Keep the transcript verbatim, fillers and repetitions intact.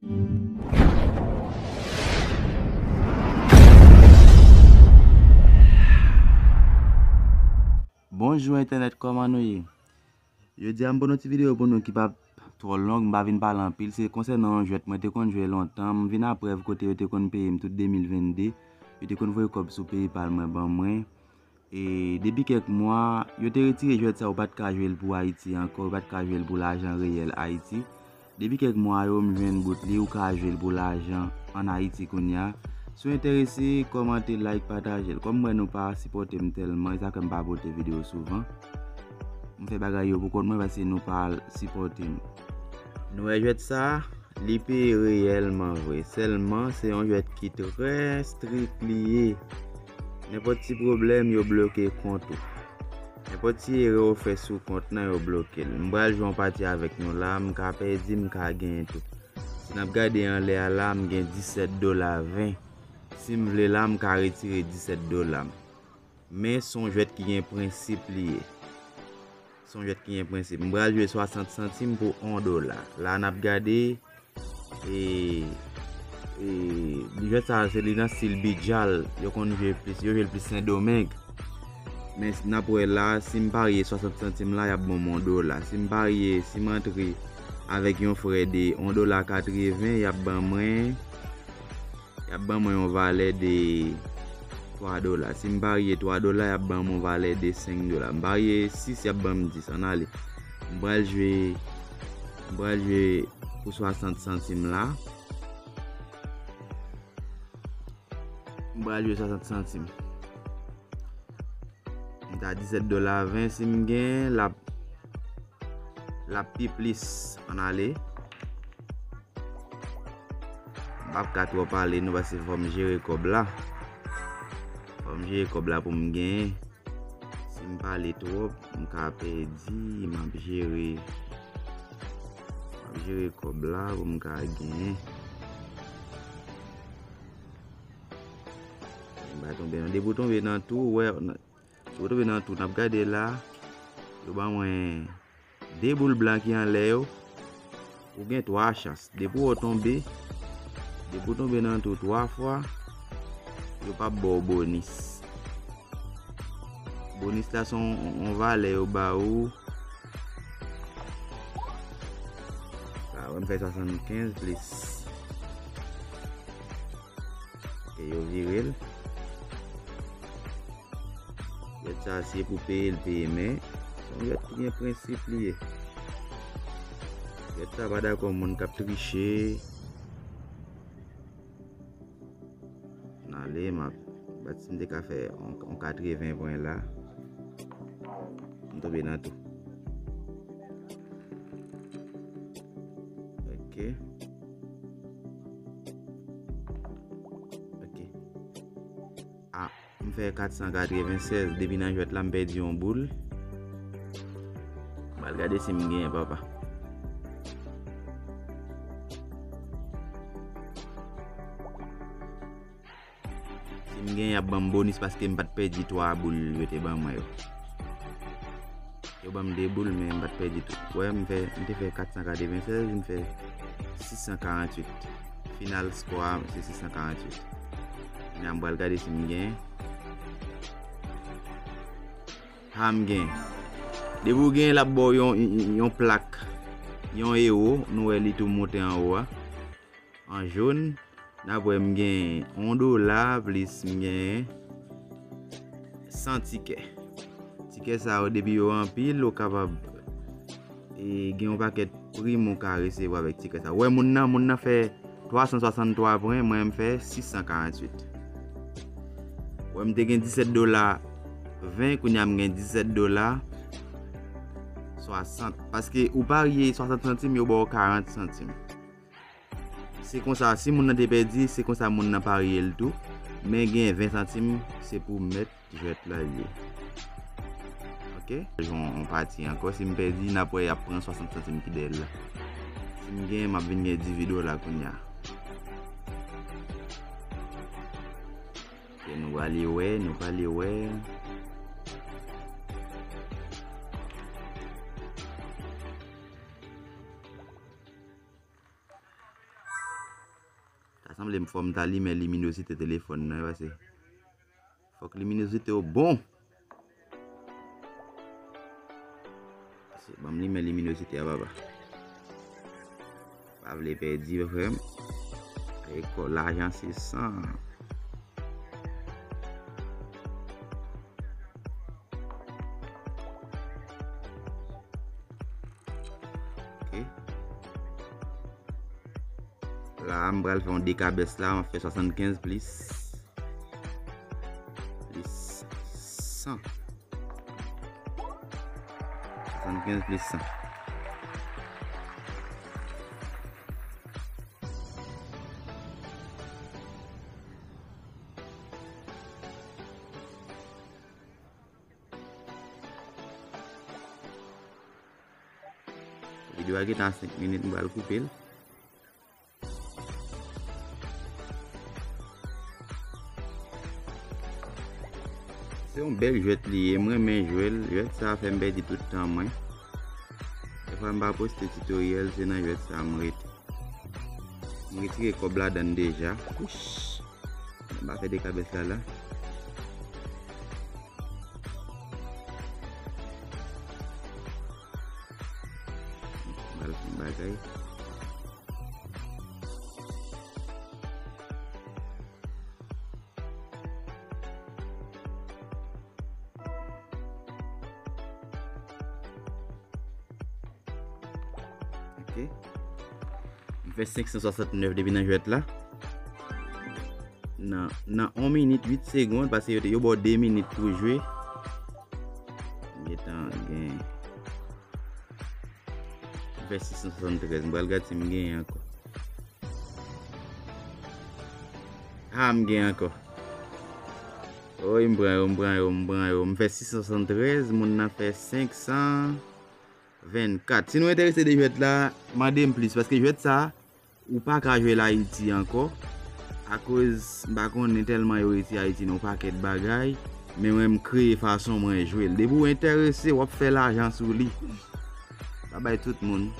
Bonjou entènèt, kòman nou ye? Jodi a m pote yon ti videyo pou nou ki p ap twò long, m pa vin pale anpil, se konsènan yon jwèt mwen te konn jwe lontan, m vin ap prèv kote yo te konn peye m tout de mil venn de, yo te konn voye kòb sou PayPal mwen ban mwen. E depi kèk mwa, yo te retire jwèt sa, ou pa t ka jwe l pou Ayiti ankò, ou pa t ka jwe l pou lajan reyèl Ayiti. Depi kèk mwa yo, m jwenn bout li, ou ka jwe l pou lajan ann Ayiti kounye a. Si w enterese, kòmante, like, pataje l. Kòm m wè nou pa sipòte m tèlman, e sa fè m pa pote videyo souvan. M fè bagay yo pou kont mwen paske nou pa sipòte m. Nou wè jwèt sa, li peye reyèlman vre. Sèlman, se yon jwèt ki trè strik li ye. Nenpòt ti pwoblèm, yo bloke kont ou. Nenpòt ti erè w fè sou kont nan, yo bloke l. M pral jwe yon pati avèk nou la, m ka pèdi, m ka genyen tou. Si n ap gade anlè a la, m gen disèt dola ven. Si m vle la, m ka retire disèt dola m. Men se yon jwèt ki gen prensip li ye. Se yon jwèt ki gen prensip. M pral jwe swasant santim pou yon dola. La n ap gade, e, e, jwèt sa se li nan stil bidjal. Yo konn jwe plis, yo jwe l plis Sendomeng. Men n ap wè la, si m parye swasant santim la, y ap ban m yon dola. Si m parye, si m antre avèk yon frè de yon dola katreven, y ap ban mwen, y ap ban mwen yon valè de twa dola. Si m parye twa dola, y ap ban m yon valè de senk dola. M parye sis, y ap ban m dis. Ann ale. M pral jwe, m pral jwe pou swasant santim la. M pral jwe swasant santim. M ta disèt dola ven si m gen, l ap, l ap pi plis. Ann ale. M p ap ka twò pale non, paske fò m jere kòb la. Fò m jere kòb la pou m genyen. Si m pale twòp, m ka pèdi, m ap jere, m ap jere kòb la pou m ka genyen. M pa tonbe non. Depi w tonbe nan tou, w wè, nan, depi w tonbe nan tou, n ap gade la, yo ban mwen de boul blan ki anlè yo, ou gen twa chans. Depi w tonbe, depi w tonbe nan tou twa fwa, yo p ap ba w bonis. Bonis la se yon, yon valè yo ba ou. Sa, wè m fè swasannkenz plis. Ok, yo vire l. Jwèt sa se pou peye l peye, men se yon jwèt ki gen prensip li ye. Jwèt sa pa dakò moun k ap triche. Ann ale, m ap, bat si m te ka fè yon, yon katreven pwen la. M tonbe nan tou. Ok. Ok. Ah, m fè kat san katreven sèz depi nan jwèt la, m pèdi yon boul. M al gade si m genyen, papa. Si m genyen, y ap ban m bonis paske m pa t pèdi twa boul yo te ban mwen yo. Yo ban m de boul, men m pa t pèdi tout. Wè, m fè, m te fè kat san katreven sèz, m fè sis san karanntuit. Final score a, se sis san karanntuit. Kounye a, m pral gade si m genyen. Ha, m genyen. Depi w genyen, l ap ba w yon, yon, yon plak, yon ewo. Nou wè li tou monte anwo a. An jòn, n ap wè m gen yon dola plis m gen san tikè. Tikè sa yo, depi yo anpil, ou kapab, e, gen yon pakèt prim ou ka resevwa avèk tikè sa. Wè moun nan, moun nan fè twa san swasanntwa pwen, mwen m fè sis san karanntuit. Wè m te gen disèt dola ven, kounye a m gen disèt dola swasant. Paske ou parye swasant santim, yo ba w karant santim. Se konsa, si moun nan te pèdi, se konsa moun nan parye l tou. Men gen ven santim, se pou mèt jwèt la l ye. Ok? Jwe yon pati ankò. Si m pèdi, n ap wè y ap pran swasant santim ki dèyè l la. Si m genyen, m ap vin gen dizuit dola kounye a. Ok, nou prale wè, nou prale wè. Sa sanble m fò m ta limen liminozite telefòn nan, paske fòk liminozite w bon. Pase, ban m limen liminozite a, papa. Pa vle pèdi, frè m. Rekò lajan se san. Ok. La, m pral fè yon dekabès la, m ap fè swasannkenz plis, plis san. Swasannkenz plis san. Videyo a gentan a senk minit, m pral koupe l. Se yon bèl jwèt li ye, m renmen jwe l. Jwèt sa fè m pèdi tout tan mwen. Dèfwa m pa poste tutoriel, se nan jwèt sa m rete. M retire kòb ladann deja. Wouch. M pa fè dekabès la la. M al fè yon bagay. Ok. M fè senk san swasantnèf depi nan jwèt la. Nan, nan yon minit uit segonn, paske yo, te- yo ba w de minit pou jwe. M gentan gen. M fè sis san swasanntrèz. M pral gade si m genyen ankò. Ah, m gen ankò. Oy, m pran yo, m pran yo, m pran yo. M fè sis san swasanntrèz, moun nan fè senk san vennkat. Si nou enterese de jwèt la, mande m plis, paske jwèt sa, ou pa ka jwe l Ayiti ankò. Akoz, m pa konnen tèlman yo retire Ayiti nan yon pakèt bagay, men mwen, m kreye fason mwen jwe l. Depi w enterese, w ap fè lajan sou li. Babay tout moun.